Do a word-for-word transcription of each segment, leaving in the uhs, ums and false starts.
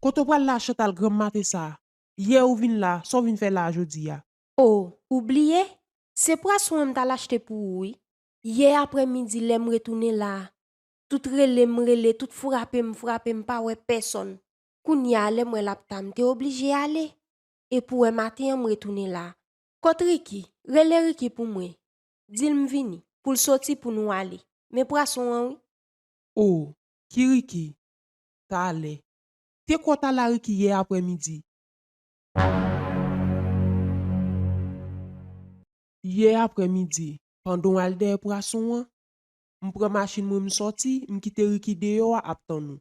Kote w pral la Chantal granm maten sa a? Yè ou vin la, sa w vin fè la a jodi a? O, ou bliye? Se pwason an m t al achte pou ou wi. Yè aprèmidi lè m retounen la a, tout rele m rele, tout frape m frape, m pa wè pèsonn. Kounye a lè m wè l ap ta, m te oblije ale. Epi w wè maten an m retounen la a. Kot Ricky? Rele Ricky pou mwen. Di l m vini, pou l soti pou nou ale. Men pwason an wi. O, ki Ricky? Talè. Te kwè w t al la Ricky yè aprèmidi. Yè aprèmidi, pandan w al dèyè pwason an, m pran machin mwen m sòti, m kite Ricky deyò a ap tann ou.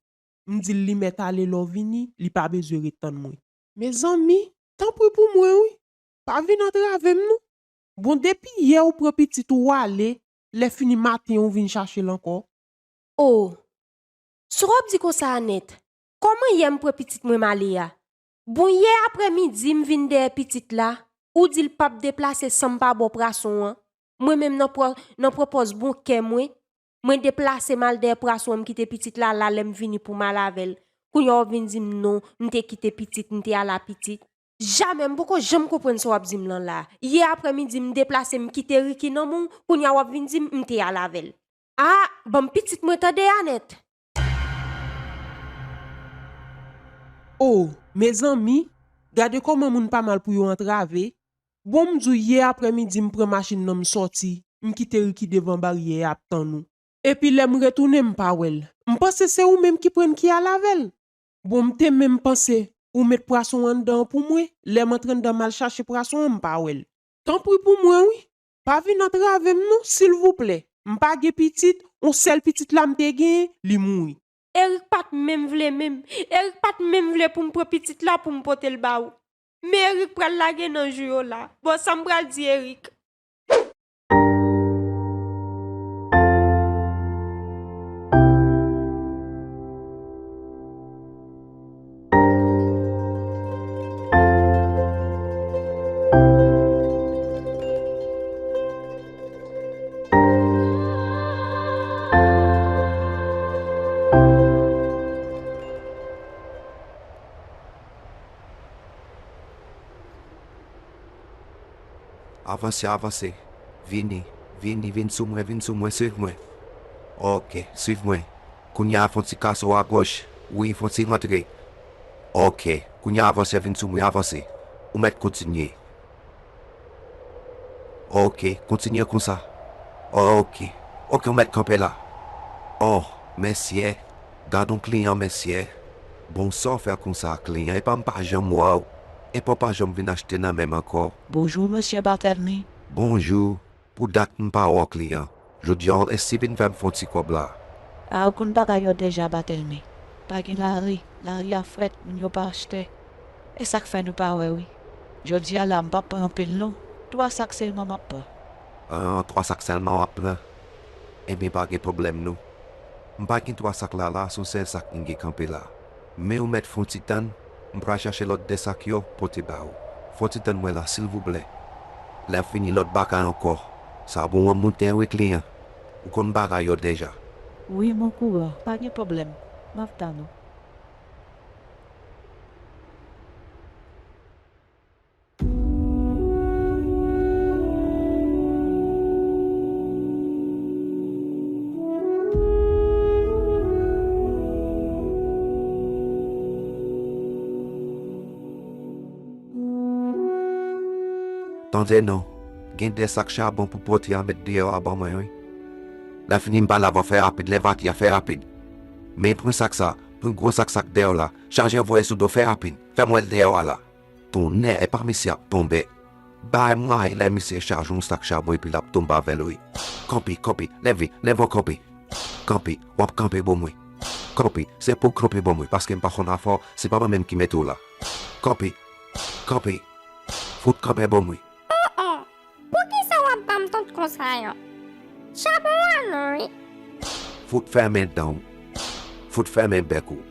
M di l li mèt ale lè w vini, li pa bezwen ret tann mwen. Mezanmi, tanpri pou mwen wi, pa vin antrave m non. Bon depi yè ou pran pitit ou w ale, lè fini maten ou vin chache l ankò. O, sa w ap di konsa a nèt? Kòman yè m pran pitit mwen m ale a? Bon yè aprèmidi m vin dèyè pitit la, ou di l p ap deplase san m pa ba w pwason an. Mwen menm nan pwò, nan pwòpòz bon kè mwen, mwen deplase m al dèyè pwason an, m kite pitit la la lè m vini pou m al avè l. Kounye a w ap vin di m non, m te kite pitit, m te al a pitit. Jamè, m poko janm konprann sa w ap di m lan la. Yè aprèmidi m deplase m kite Ricky nan men w, kounye a w ap vin di m m te al avè l. A, ban m pitit mwen tande Anèt. O, mezanmi, gade kòman moun pa mal pou yo antrave. Bon m di w yè aprèmidi m pran machin nan m sòti, m kite Ricky devan baryè a ap tann ou. Epi lè m retounen m pa wè l. M panse se ou menm ki pran l ki al avè l. Bon m te menm panse ou met pwason anndan an pou mwen, lè m antre anndan m al chache pwason an m pa wè l. Tanpri pou mwen wi, pa vin antrave m non silvouplè. M pa gen pitit, yon sèl pitit la m te genyen, li mouri. Eric pa t menm vle menm. Eric pa t menm vle pou m pran pitit la pou m pote l ba ou. Men Eric pral lage nan jou yo la. Bon sa m pral di Eric? Avanse, avanse. Vini, vini, vin sou mwen, vin sou mwen, swiv mwen. Oke, swiv mwen. Kounye a fè yon ti kaso agoch. Wi, fè yon ti rantre. Oke, kounye a avanse, vin sou mwen, avanse. Ou mèt kontinye. Oke, kontinye konsa. Oke. Oke, ou mèt kanpe la. O, mesye. Gad yon kliyan, mesye. Bon, sa w fè konsa, kliyan? Epa m pa janm wè w. Epa w pa janm vin achte nan men m ankò. Bonjou, mesye Bartelmy. Bonjou. Pou dat m pa wè w, kliyan. Jodi a w resi vin fè m fè yon ti kòb la. A, ou konn bagay yo deja, Bartelmy. Pa gen lari, lari a frèt, moun yo pa achte. E sa k fè nou pa wè wi. Jodi a la m p ap pran anpil non. Twa sak sèlman m ap pran. An, twa sak sèlman w ap pran? Ebyen pa gen pwoblèm non. M pa gen twa sak la la, se yon sèl sak m gen kanpe la. Men ou mèt fè yon ti tann, m pral chache lòt de sak yo pote ba ou. Fè yon ti tann mwen la silvouplè. Lè fini lòt bagay ankò. Sa bon an moute wi kliyan. Ou konn bagay yo deja. Wi mon kouran, pa gen pwoblèm. M ap tann ou. Tande non, gen de sak chabon pou pote a met deyò a ban mwen wi. Lè fini m pale avè w fè rapid, lève atè a fè rapid. Men pran sak sa, pran gwo sak sa k deyò la, chaje voye sou do fè rapid, fè m wè l deyò a la. Tonnè, epa misye ap tonbe. Bay mwayen lè misye chaje yon sak chabon epi l ap tonbe avè l wi. Kanpe, kanpe, leve, leve w kanpe. Kanpe, w ap kanpe bò mwen. Kanpe, se pou w kanpe bò mwen, paske m pa konn afè w, se pa mwen menm ki mete w la. Kanpe, kanpe, fout kanpe bò mwen. Oh oh, poukisa w ap ban m tòt konsa yo? Chabon an non wi. Fout fèmen dan w. Fout fèmen bèk ou.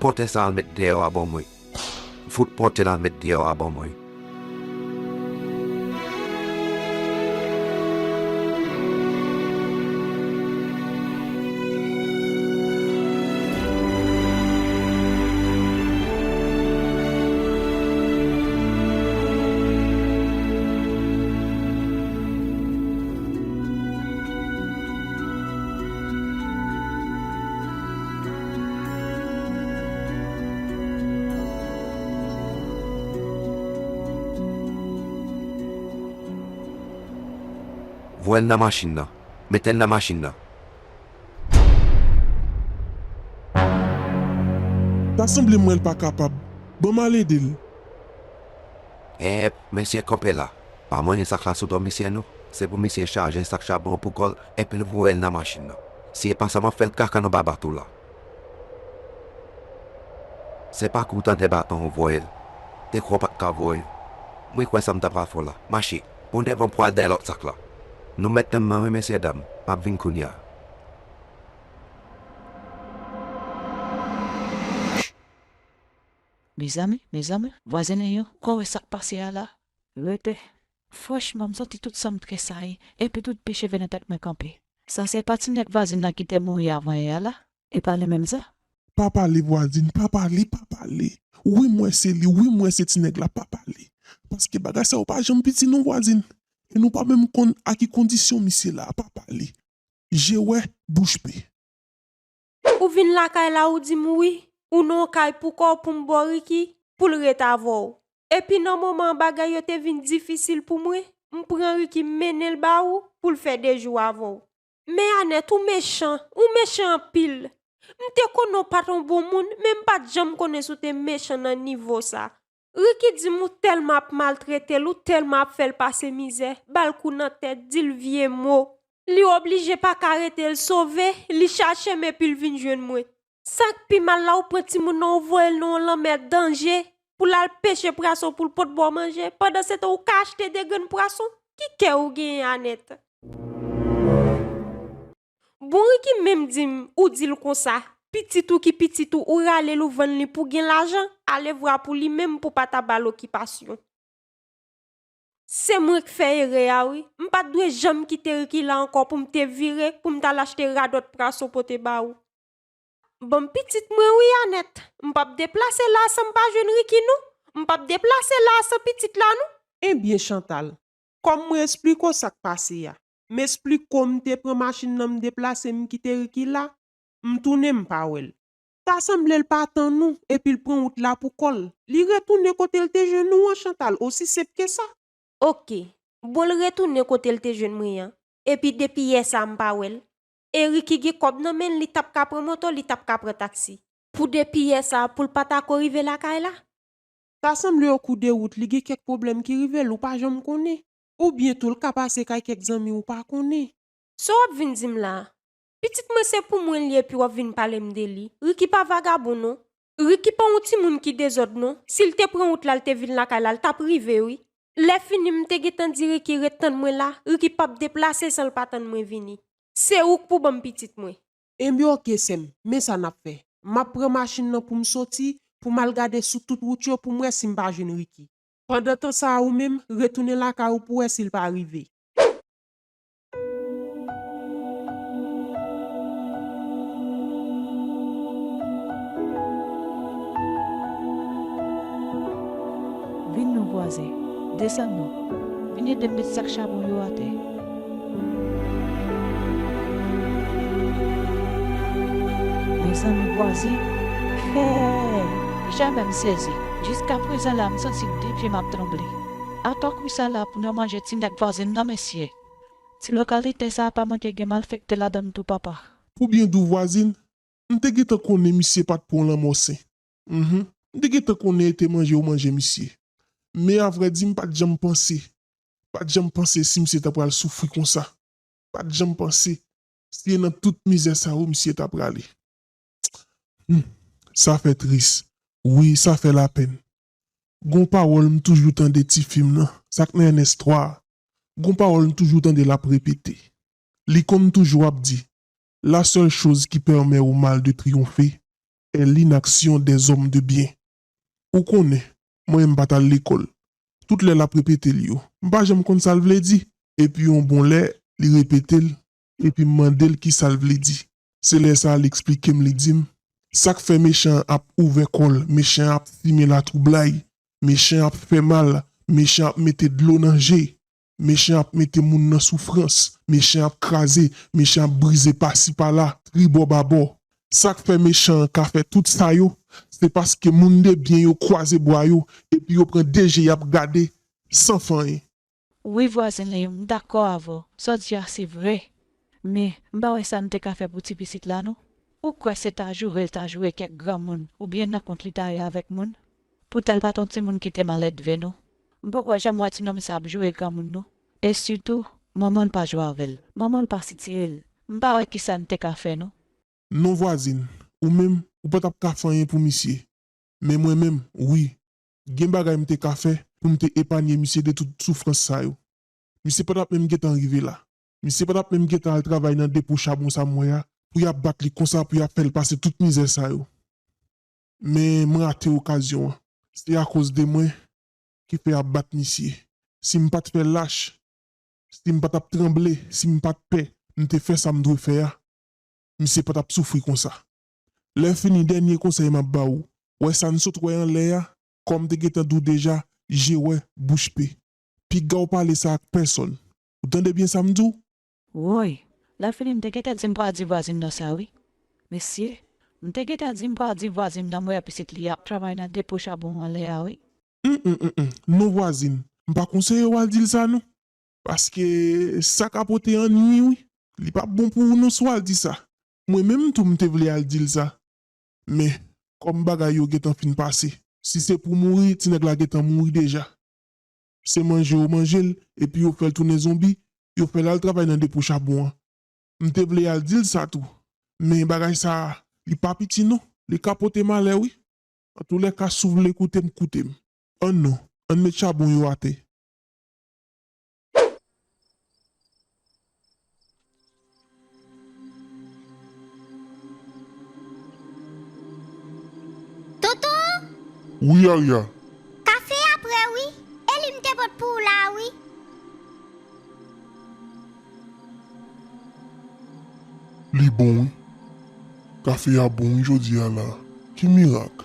Pote sa al met deyò a bò mwen. Fout pote l al met deyò a ban mwen. Voye l nan machin nan. Mete l nan machin nan. Ta sanble m wè l pa kapab. Ban m al ede l. Enp, mesye kanpe la. Pa manyen sak la sou do misye non. Se pou misye chaje sak chabon pou kò l epi l voye l nan machin nan. Si e pa sa m ap fè l kaka nan ba bato la. Se pa kou tande baton ou voye l. Te kwè w pa t ka voye l. Mwen kwè sa m ta pral fè w la. Mache, pran devan pou al dèyè lòt sak la. Nou mèt nan men wi mesye dam, m ap vin kounye a. Mezanmi, mezanmi, vwazen an yo, ou kwè w wè sa k pase a la? Rete. Franchman, m santi tout san m tresayi, epi tout pye cheve nan tèt mwen kanpe. Sa se pa ti nèg vwazin nan ki te mouri avan yè a la? E pa li menm sa? Pa pale vwazin, pa pale, pa pale. Wi m wè se li, wi m wè se ti nèg la, pa pale. Paske bagay sa yo pa janm piti non vwazin. E nou pa menm konn a ki kondisyon misye la, pa pale. Je wè, bouch pe. Ou vin lakay la ou di m wi, ou nan yon kay pou kò w pou m ba w Ricky, pou l ret avè w. Epi nan moman an bagay yo te vin difisil pou mwen, m pran Ricky m mennen l ba ou pou l fè de jou avè w. Men Anèt ou mechan, ou mechan anpil. M te konnen w pa t yon bon moun, men m pa t janm konnen si w te mechan nan nivo sa. Ricky di m ou tèlman ap maltrete l, ou tèlman ap fè l pase mizè, ba l kou nan tèt, di l vye mo. Li oblije pa ka rete, l sove, li chache m epi l vin jwenn mwen. Sa k pi mal la, ou pran timoun nan ou voye l nan yon lanmè danje pou l al peche pwason pou l pot ba w manje, pandan se tan ou ka achte de grenn pwason. Ki kè ou genyen Anèt? Bon Ricky menm di m ou di l konsa, pitit ou ki pitit ou, ou rale l ou vann li pou gen lajan, alevwa pou li menm pou pa ta ba l okipasyon. Se mwen k fè erè a wi, m pa t dwe janm kite Ricky la ankò pou m te vire pou m t al achte radòt pwason pote ba ou. Ban m pitit mwen wi Anèt, m p ap deplase la san m pa jwenn Ricky non, m p ap deplase la san pitit la non. Ebyen Chantal, kòm mwen esplike w sa k pase a, m esplike w m te pran machin nan m deplase m kite Ricky la, m tounen m pa wè l. Ta sanble l pa tann ou epi l pran wout la pou kò l. Li retounen kote l te jwenn ou an Chantal, osi senp ke sa. Oke, bon l retounen kote l te jwenn mwen an, epi depi yè sa a m pa wè l. E Ricky gen kòb nan men l, li t ap ka pran moto, li t ap ka pran taksi. Pou depi yè sa a pou l pa ta ko rive lakay la? Ta sanble yon kou de wout li gen kèk pwoblèm ki rive l ou pa janm konnen. Oubyen tou l ka pase kay kèk zanmi ou pa konnen. Sa w ap vin di m la a? Pitit mwen se pou mwen l ye epi w ap vin pale m de li. Ricky pa vagabon non. Ricky pa yon timoun ki dezòd non. Si l te pran wout la l te vin lakay la l t ap rive wi. Lè fini m te gentan di Ricky ret tann mwen la, Ricky p ap deplase san l pa tann mwen vini. Se ou k pou ban m pitit mwen. Enben oke sè m, men sa n ap fè. M ap pran machin nan pou m soti, pou m al gade sou tout wout yo pou m wè si m pa jwenn Ricky. Pandan tan sa a ou menm, retounen lakay ou pou w wè si l pa rive. Vin non vwazen, desann non. Vin ede m met sak chabon yo atè. Mezanmi vwazen, hey! Janm m sezi. Jiskaprezan la m santi de pye m ap tranble. Atò kisa la pou nan manje ti nèg vwazen nan mesye. Ti lokalite sa a pa manke gen malfektè ladan l tou papa. Pou byen di w vwazin, m te gentan konnen misye pa t pou yon lanmò sen. Mhm. M te gentan konnen e te manje yo manje misye. Men avrèdi m pa t janm panse, pa t janm panse si misye ta pral soufri konsa. Pa t janm panse si e nan tout mizè sa yo misye ta prale. Hmm, sa fè tris. Wi, sa fè lapenn. Gon pawòl m toujou tande ti fi m nan, sa k nan Ernest twa a. Gon pawòl m toujou tande l ap repete. Li konn toujou ap di, la seule chose qui permet au mal de triompher est l'inaction des hommes de bien. Ou konnen, mwen menm m pa t al lekòl. Tout lè l ap repete l yo, m pa janm konn sa l vle di. Epi yon bon lè, li repete l, epi m mande l kisa l vle di. Se lè sa a l eksplike m, li di m, sa k fè mechan an ap ouvè kò l, mechan an ap simen latwoublay, mechan an ap fè mal, mechan an ap mete dlo nan je. Mechan ap mete moun nan soufrans, mechan ap kraze, mechan ap brize pasi pala, tribò babò. Sa k fè mechan an ka fè tout sa yo, se paske moun de byen yo kwaze bra yo epi yo pran de je y ap gade san fè anyen. Wi, vwazin Leyou, m dakò avè w. Sa w di a se vre. Men, m pa wè sa n te ka fè pou ti pisit la, non. Ou kwè se ta joure l ta joure kèk granmoun, oubyen nan kont li ta ye avèk moun? Poutan l pa t yon timoun ki te maledve, non. M poko janm wè ti nonm sa ap joure granmoun, non. E sitou, manman l pa jwe avè l. Manman l pa sitire l. M pa wè kisa n te ka fè, non. Non, vwazin, ou menm, ou pa t ap ka fè anyen pou misye. Men mwen menm, wi. Gen bagay m te ka fè pou m te epanye misye de tout soufrans sa yo. Misye pa t ap menm gentan rive la. Misye pa t ap menm gentan al travay nan depo chabon sa m wè a, pou y ap bat li konsa, pou y ap fè l pase tout mizè sa yo. Men m rate okazyon an. Se akoz de mwen ki fè y ap bat misye. Si m pa t fè lach, si m pa t ap tranble, si m pa t pè, m te fè sa m dwe fè a, misye pa t ap soufri konsa. Lè fini, dènye konsèy m ap ba w, wè sa n sot wè anlè a, kòm m te gentan di w deja, je wè, bouch pe. Piga w pale sa ak pèsonn. Ou tande byen sa m di w? Woy, lè fini m te gentan di m pral di vwazin nan sa wi. Mesye, m te gentan di m pral di vwazin nan m wè pitit li ap travay nan depo chabon anlè a wi. Hum, hum, hum, hum. Non vwazin, m pa konseye w al di l sa non. Paske sa ka pote annwi wi. Li p ap bon pou ou non si w al di sa. Mwen menm tou m te vle al di l sa. Men, kòm bagay yo gentan fin pase, si se pou mouri, ti nèg la gentan mouri deja. Se manje yo manje l, epi yo fè l tounen zonbi, yo fè l al travay nan depo chabon an. M te vle al di l sa tou. Men bagay sa a, li pa piti non. Li ka pote malè wi. Antoulèka, si w vle koute m, koute m. Ann non, ann met chabon yo atè. Tonton! Wi, Arya. Kafe a prè wi. E li m te pot pou w la wi. Li bon wi. Kafe a bon wi jodi a la. Ki mirak.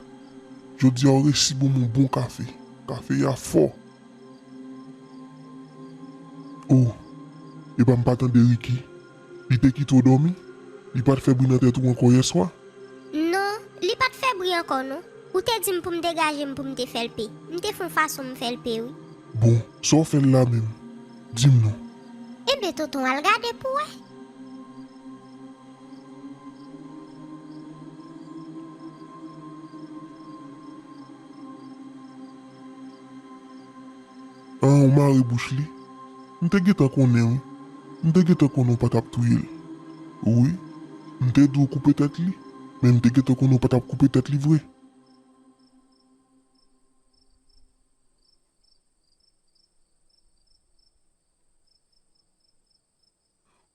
Jodi a ou resi ban m yon bon kafe. Kafe a fò. Oh, epa m pa tande Ricky. Li te kite w dòmi? Li pa t fè bri nan tèt ou ankò yèswa? Non, li pa t fè bri ankò non. Ou te di m pou m degaje m pou m te fè l pe. M te fè yon fason m fè l pe wi. Bon, sa w fè l la menm? Di m non. Enben tonton, al gade pou w wè. An, ou mare bouch li? M te gentan konnen wi. M te gentan konnen w pa t ap touye l. Wi, m te di w koupe tèt li, men m te gentan konnen w pa t ap koupe tèt li vre.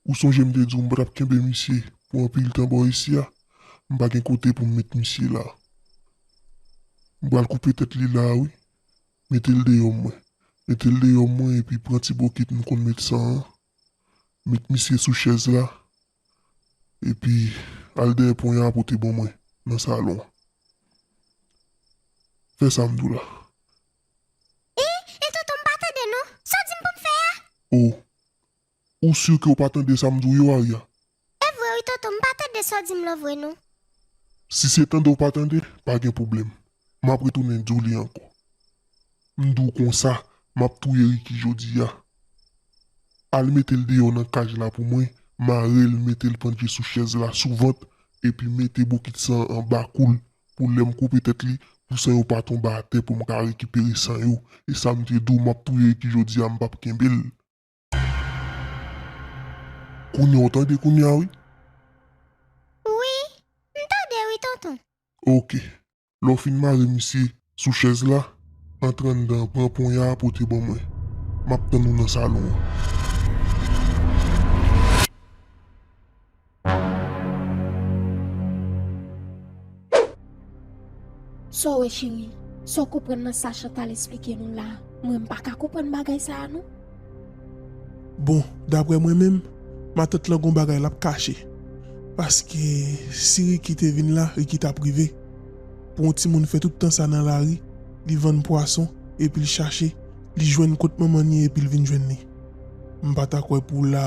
Ou sonje m te di w m pa t ap kenbe misye pou anpil tan bò isi a? M pa gen kote pou m met misye la. M pral koupe tèt li la a wi. Mete l deyò mwen. Mete l deyò mwen epi pran ti bokit m konn met san an. Met misye sou chèz la. Epi al dèyè pon an pote ban mwen nan salon an. Fè sa m di w la. E, e tonton m pa tande non. Sa w di m pou m fè a? Oh. Ou si ke w pa tande sa m di w yo, Arya? E vre wi tonton, m pa tande sa w di m lan vre non. Si se tande w pa tande, pa gen pwoblèm. M ap retounen di w li ankò. M di w konsa, m ap touye Ricky jodi a. Al mete l deyò nan kaj la pou mwen, mare l, mete l pandje sou chèz la sou vant, epi mete bokit san an anba kou l, pou lè m koupe tèt li, pou san yo pa tonbe atè pou m ka rekipere san yo. E sa m te di w, m ap touye Ricky jodi a, m p ap kenbe l. Kounye a w tande kounye a wi? Wi, m tande wi tonton. Oke. Lè w fin mare misye sou chèz la, antre anndan an, pran ponya a pote ban mwen. M ap tann ou nan salon an. Sa w wè cheri? Sa w konprann nan sa Chantal esplike nou la? Mwen m pa ka konprann bagay sa a non. Bon, daprè mwen menm, matant lan gon bagay l ap kache. Paske si Ricky te vin la, Ricky t ap rive. Pou yon timoun fè tout tan sa nan lari, li vann pwason, epi l chache, li jwenn kot manman l ye epi l vin jwenn li. M pa ta kwè pou la,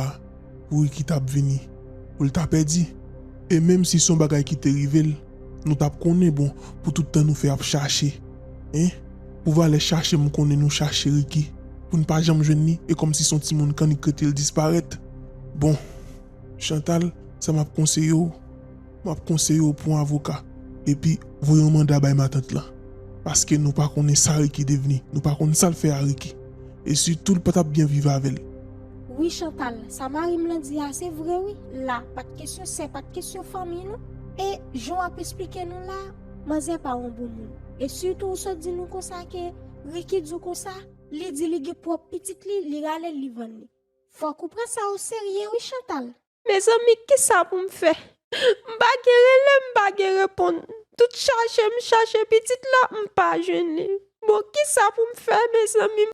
pou Ricky t ap vini, pou l ta pèdi. E menm si se yon bagay ki te rive l, nou t ap konnen bon pou tout tan nou fè ap chache. En? Pou valè chache m konnen nou chache Ricky. pou n pa janm jwenn li, e kòmsi se yon timoun k annik rete l disparèt. Bon, Chantal, sa m ap konseye w, m ap konseye w pran avoka, epi voye yon manda bay matant lan. Paske nou pa konnen sa Ricky devni, nou pa konn sa l fè a Ricky. E sitou, l pa t ap byen viv avè l. Wi, Chantal, sa mari m lan di a se vre, wi. La, pa t kesyon sè, pa t kesyon fanmi, non. E jan w ap esplike nou la, manzè pa yon bon moun. E sitou, ou sot di nou konsa ke Ricky di w konsa, li di li gen pwòp pitit li, li rale l, li vann li. Fòk ou pran sa o serye, wi, Chantal. Mezanmi, kisa pou m fè? M pa gen rele, m pa gen reponn. Tout chache m chache pitit la, m pa jwenn li. Bon, kisa pou m fè, mezanmi?